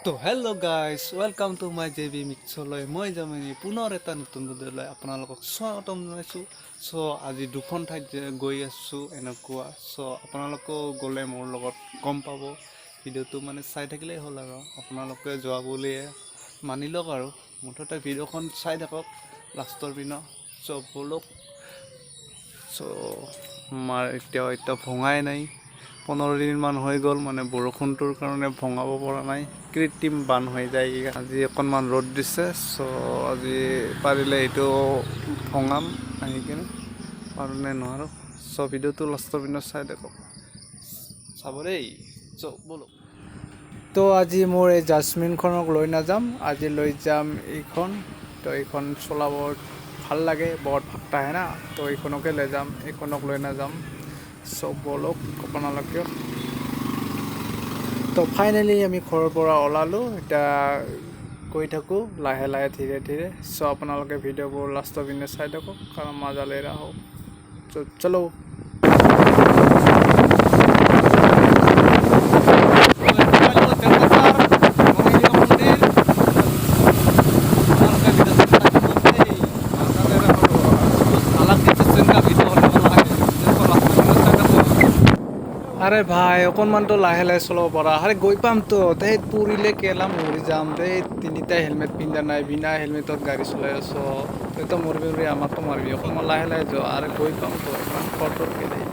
তো hello guys, welcome to my JB মিক্সলৈ। মই জামিনী পুনৰ এটা নতুন ভিডিঅ'লৈ আপোনালোকক স্বাগতম জনাইছোঁ। চ' আজি দুখন ঠাইত গৈ আছোঁ এনেকুৱা। চ' আপোনালোকেও গ'লে মোৰ লগত গম পাব, ভিডিঅ'টো মানে চাই থাকিলেই হ'ল আৰু আপোনালোকে যোৱা বুলিয়ে মানি লওক আৰু মুঠতে ভিডিঅ'খন চাই থাকক লাষ্টৰ পিনে। চ' ব'লক। চ' আমাৰ এতিয়াও এতিয়া ভঙাই নাই, 15 দিনমান হৈ গ'ল, মানে বৰষুণটোৰ কাৰণে ভঙাব পৰা নাই, কৃত্ৰিম বান হৈ যায়। আজি অকণমান ৰ'দ দিছে, চ' আজি পাৰিলে এইটো ভঙাম আহি কিনে, পাৰোঁ নে নোৱাৰোঁ। চ' ভিডিঅ'টো লাষ্টৰ পিনে চাই থাকক, চাব দেই। চ' ব'লক। তো আজি মোৰ এই জাজমিনখনক লৈ নাযাম, আজি লৈ যাম এইখন। তো এইখন চলাব ভাল লাগে, বহুত ভাগটা আহে না, তো এইখনকে লৈ যাম, এইখনক লৈ নাযাম। চ' ব'লক আপোনালোকেও। তো ফাইনেলি আমি ঘৰৰ পৰা ওলালোঁ, এতিয়া গৈ থাকোঁ লাহে লাহে ধীৰে ধীৰে। চ' আপোনালোকে ভিডিঅ'বোৰ লাষ্টৰ পিনে চাই থাকক, কাৰণ মজা লৈ ৰাখক। চ' চলো। আৰে ভাই, অকণমানতো লাহে লাহে চলাব পাৰা। আৰে গৈ পামতো, ধেই পৰিলে কেলা মৰি যাম দেই। তিনিটা হেলমেট পিন্ধা নাই, বিনা হেলমেটত গাড়ী চলাই আছ, তইতো মৰবি মৰবি আমাকো মাৰবি। অকণমান লাহে লাহে যোৱা, আৰে গৈ পামতো, ইমান খৰতৰকে দেই।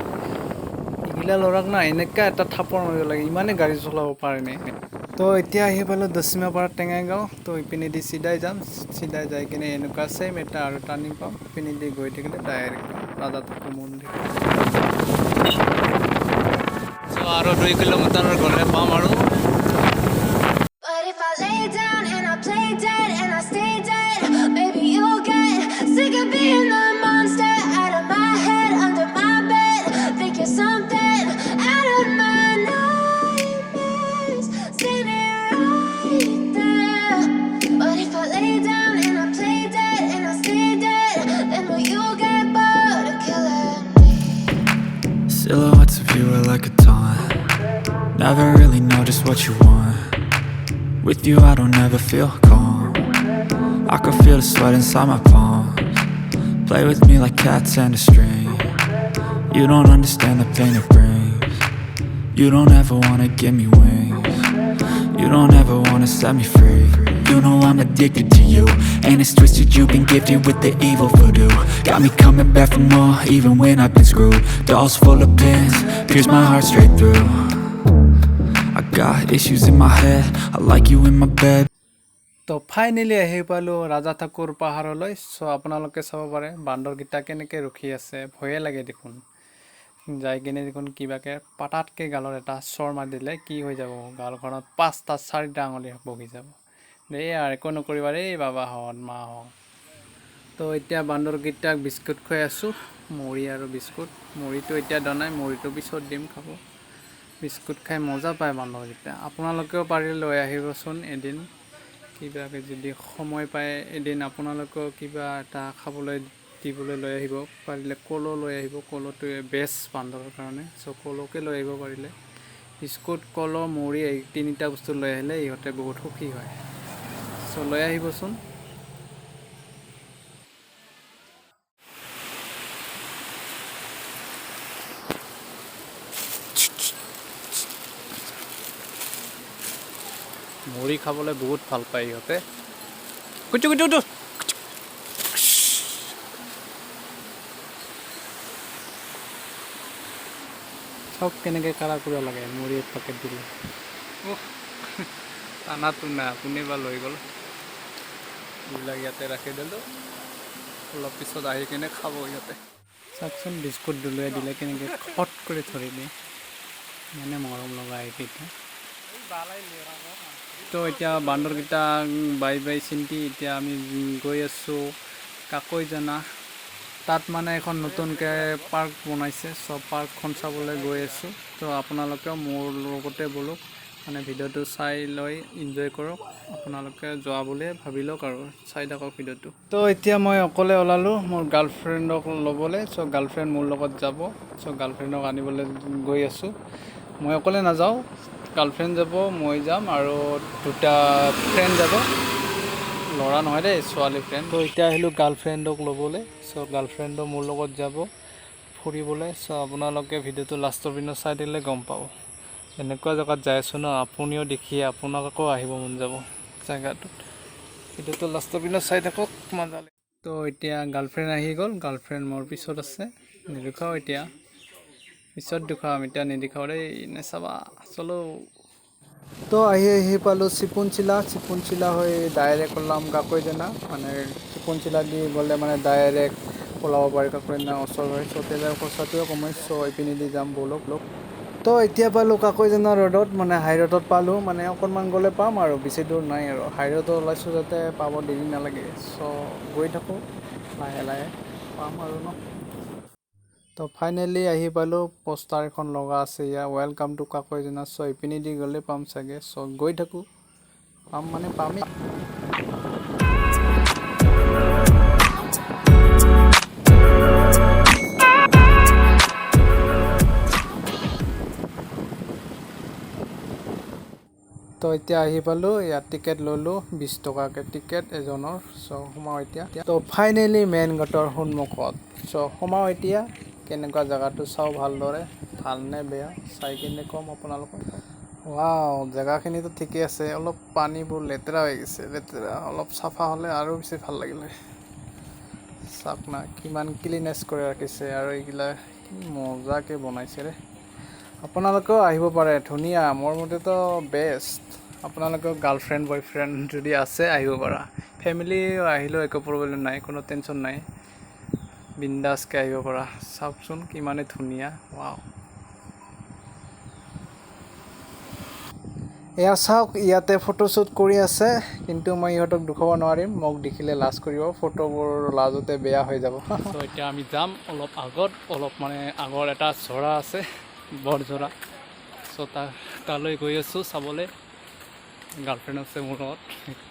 এইগিলা ল'ৰাক না এনেকুৱা এটা থাপৰ মাৰিব লাগে, ইমানে গাড়ী চলাব পাৰেনে। তো এতিয়া আহি পালোঁ দশিমাপাৰা টেঙাইগাঁও। তো ইপিনেদি চিধাই যাম, চিধাই যাই কিনে এনেকুৱা ছেইম এটা আৰু টাৰ্ণিং পাম, ইপিনেদি গৈ থাকিলে ডাইৰেক্ট পাম ৰাজা ঠাকুৰ মন্দিৰ। চ' আৰু 2 কিলোমিটাৰ গ'লে পাম আৰু। But if I lay down and I play dead and I stay dead, maybe you'll get sick of being the monster out of my head, under my bed. Think you're something out of my nightmares, standing right there. But if I lay down and I play dead and I stay dead, then will you get bored of killing me? Silhouettes of you are like a taunt. Never really know just what you want. With you I don't ever feel calm. I can feel the sweat inside my palms. Play with me like cats and a string. You don't understand the pain it brings. You don't ever wanna give me wings. You don't ever wanna set me free. You know I'm addicted to you, and it's twisted, you've been gifted with the evil voodoo. Got me coming back for more, even when I've been screwed. Dolls full of pins, pierce my heart straight through. I got issues in my head, I like you in my bed. তো finally আহি পালোঁ ৰাজা ঠাকুৰ পাহাৰলৈ। চ' আপোনালোকে চাব পাৰে বান্দৰকেইটা কেনেকৈ ৰখি আছে, ভয়ে লাগে দেখোন। যাই কিনে দেখোন কিবাকৈ পাতাতকৈ গালত এটা চৰ মাৰি দিলে কি হৈ যাব, গালখনত 5টা 4টা আঙুলি বগি যাব দেই। আৰু একো নকৰিবা দেই বাবাহঁত, মাহঁত। তো এতিয়া বান্দৰকেইটাক বিস্কুট খুৱাই আছোঁ, মুড়ি আৰু বিস্কুট। মুড়িটো এতিয়া দিয়া নাই, মুড়িটো পিছত দিম খাব। বিস্কুট খাই মজা পায় বান্দৰকেইটা। আপোনালোকেও পাৰিলে লৈ আহিবচোন এদিন, কিবাকৈ যদি সময় পায় এদিন আপোনালোকেও কিবা এটা খাবলৈ দিবলৈ লৈ আহিব পাৰিলে। কলো লৈ আহিব, কলটোৱে বেষ্ট বান্দৰৰ কাৰণে। চ' কলকে লৈ আহিব পাৰিলে, বিস্কুট, কল, মুড়ি এই তিনিটা বস্তু লৈ আহিলে ইহঁতে বহুত সুখী হয়। চ' লৈ আহিবচোন। মুড়ি খাবলৈ বহুত ভাল পায় ইহঁতে। কুচু কুচু কুচু। চাওক কেনেকৈ কাৰা কুৰা লাগে মুড়ি এক পেকেট দিলে। টানা টোনা কোনে বা লৈ গ'ল এইবিলাক, ইয়াতে ৰাখি দিলোঁ, অলপ পিছত আহি কিনে খাব ইহঁতে। চাওকচোন বিস্কুট দলিয়াই দিলে কেনেকৈ খট কৰি ধৰি দিয়ে, মানে মৰম লগা এইকেইটা। তো এতিয়া বান্দৰকেইটা বাই বাই চিন্তি, এতিয়া আমি গৈ আছোঁ কাকৈজানা। তাত মানে এখন নতুনকৈ পাৰ্ক বনাইছে, চব পাৰ্কখন চাবলৈ গৈ আছোঁ। তো আপোনালোকেও মোৰ লগতে ব'লক, মানে ভিডিঅ'টো চাই লৈ এনজয় কৰক। আপোনালোকে যোৱা বুলিয়ে ভাবি লওক আৰু চাই থাকক ভিডিঅ'টো। তো এতিয়া মই অকলে ওলালোঁ মোৰ গাৰ্লফ্ৰেণ্ডক ল'বলৈ। চ' গাৰ্লফ্ৰেণ্ড মোৰ লগত যাব, চ' গাৰ্লফ্ৰেণ্ডক আনিবলৈ গৈ আছোঁ। মই অকলে নাযাওঁ, গাৰ্লফ্ৰেণ্ড যাব, মই যাম আৰু দুটা ফ্ৰেণ্ড যাব। ল'ৰা নহয় দেই, ছোৱালী ফ্ৰেণ্ড। তো এতিয়া আহিলোঁ গাৰ্লফ্ৰেণ্ডক ল'বলৈ। চ' গাৰ্লফ্ৰেণ্ডো মোৰ লগত যাব ফুৰিবলৈ। চ' আপোনালোকে ভিডিঅ'টো লাষ্টৰ পিনে চাই দিলে গম পাব। এনেকুৱা জেগাত যাই আছোঁ ন, আপুনিও দেখি আপোনালোকো আহিব মন যাব জেগাটোত। ভিডিঅ'টো লাষ্টৰ পিনে চাই থাকক, মজা লাগিব। তো এতিয়া গাৰ্লফ্ৰেণ্ড আহি গ'ল। গাৰ্লফ্ৰেণ্ড মোৰ পিছত আছে, নেদেখাওঁ এতিয়া, পিছত দেখুৱাম, এতিয়া নেদেখাওঁ দেই, নেচাবা। চলো। তো আহি আহি পালোঁ চিপুনচিলা। চিপুনচিলা হৈ ডাইৰেক্ট ওলাম কাকৈজানা। মানে চিপুনচিলা দি গ'লে মানে ডাইৰেক্ট ওলাব পাৰি কাকৈজানা, ওচৰ হয়। চ' তেলৰ খৰচাটোৱে কমাই। চ' এইপিনেদি যাম ব'লক লগ। তো এতিয়া পালোঁ কাকৈজানা ৰোডত, মানে হাই ৰোডত পালোঁ। মানে অকণমান গ'লে পাম আৰু, বেছি দূৰ নাই আৰু। হাই ৰোডত ওলাইছোঁ যাতে পাব দেৰি নালাগে। চ' গৈ থাকোঁ লাহে লাহে, পাম আৰু ন। তো ফাইনেলি আহি পালোঁ। পোষ্টাৰ এখন লগা আছে ইয়াৰ, welcome to Kakoijana. চ' এইপিনেদি গ'লে পাম চাগে। চ' গৈ থাকোঁ, পাম মানে পামেই। তো এতিয়া আহি পালোঁ ইয়াত, টিকেট ল'লোঁ 20 টকাকৈ টিকেট এজনৰ। চ' সোমাওঁ এতিয়া। তো ফাইনেলি মেইন গেটৰ সন্মুখত। চ' সোমাওঁ এতিয়া, কেনেকুৱা জেগাটো চাওঁ ভালদৰে, ভাল নে বেয়া চাই কিনে ক'ম আপোনালোকক। ৱাও, জেগাখিনিতো ঠিকেই আছে, অলপ পানীবোৰ লেতেৰা হৈ গৈছে, লেতেৰা। অলপ চাফা হ'লে আৰু বেছি ভাল লাগিলে। চাওক না, কিমান ক্লিনেছ কৰি ৰাখিছে আৰু এইগিলা কি মজাকৈ বনাইছে ৰে। আপোনালোকেও আহিব পাৰে, ধুনীয়া। মোৰ মতেতো বেষ্ট। আপোনালোকেও গাৰ্লফ্ৰেণ্ড বয়ফ্ৰেণ্ড যদি আছে আহিব পাৰা। ফেমিলি আহিলেও একো প্ৰব্লেম নাই, কোনো টেনশ্যন নাই, বিন্দাছকৈ আহিব পাৰা। চাওকচোন কিমানে ধুনীয়া, ৱাও। এয়া চাওক, ইয়াতে ফটোশ্বুট কৰি আছে, কিন্তু মই ইহঁতক দেখুৱাব নোৱাৰিম। মোক দেখিলে লাজ কৰিব, ফটোবোৰ লাজতে বেয়া হৈ যাব। চ' এতিয়া আমি যাম অলপ আগত, অলপ মানে আগৰ এটা ঝৰা আছে, বৰ ঝৰা। চ' তালৈ গৈ আছোঁ চাবলৈ। গাৰ্লফ্ৰেণ্ড আছে মোৰ লগত,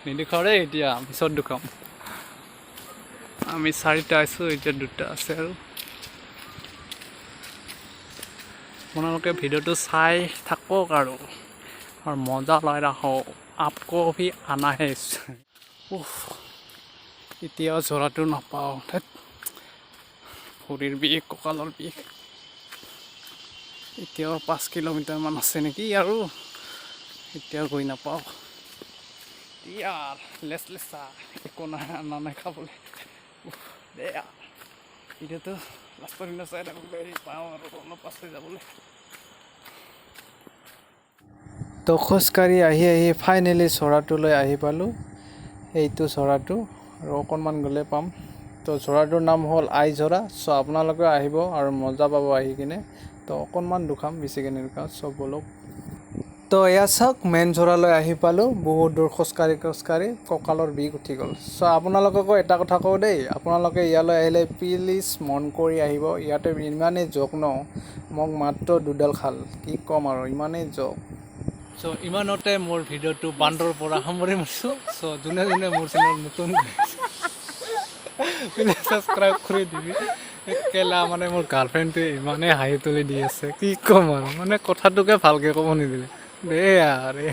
নেদেখাওঁ দেই এতিয়া, পিছত দেখুৱাম। আমি চাৰিটা আছোঁ এতিয়া, দুটা আছে আৰু। আপোনালোকে ভিডিঅ'টো চাই থাকক আৰু আৰু মজা লৈ ৰাখক। आपको भी आना है। উফ, এতিয়াও ঝৰাটো নাপাওঁ। ধেত, ভৰিৰ বিষ, কঁকালৰ বিষ। এতিয়াও 5 কিলোমিটাৰমান আছে নেকি আৰু, এতিয়াও গৈ নাপাওঁ। ইয়াৰ লেচ লেচা একো নাই, আনা নাই খাবলৈ। উফ, দে আৰ। ভিডিঅ'টো লাষ্টৰ দিনা চাই থাকোঁ, পাওঁ আৰু অলপ আছে যাবলৈ। তো খোজকাঢ়ি আহি আহি ফাইনেলি ঝৰাটোলৈ আহি পালোঁ। এইটো ঝৰাটো আৰু অকণমান গ'লে পাম। তো ঝৰাটোৰ নাম হ'ল আই ঝৰা। চ' আপোনালোকেও আহিব আৰু মজা পাব আহি কিনে। তো অকণমান দুখাম, বেছিকৈ নেদুখাওঁ। চ' ব'লক। তো এয়া চাওক, মেইন ঝৰালৈ আহি পালোঁ। বহুত দূৰ খোজকাঢ়ি খোজকাঢ়ি কঁকালৰ বিষ উঠি গ'ল। চ' আপোনালোককো এটা কথা কওঁ দেই, আপোনালোকে ইয়ালৈ আহিলে প্লিজ মন কৰি আহিব। ইয়াতে ইমানেই জোক ন, মোক মাত্ৰ দুডাল খাল, কি ক'ম আৰু, ইমানেই জোক। চ' ইমানতে মোৰ ভিডিঅ'টো বান্দৰ পৰা সামৰি মাৰিছোঁ। চ' যোনে যোনে মোৰ চেনেল নতুন, ছাবস্ক্ৰাইব কৰি দিবি। কেলা, মানে মোৰ গাৰ্লফ্ৰেণ্ডটোৱে ইমানেই হাঁহি তুলি দি আছে, কি ক'ম আৰু, মানে কথাটোকে ভালকৈ ক'ব নিদিলে। দে আৰু।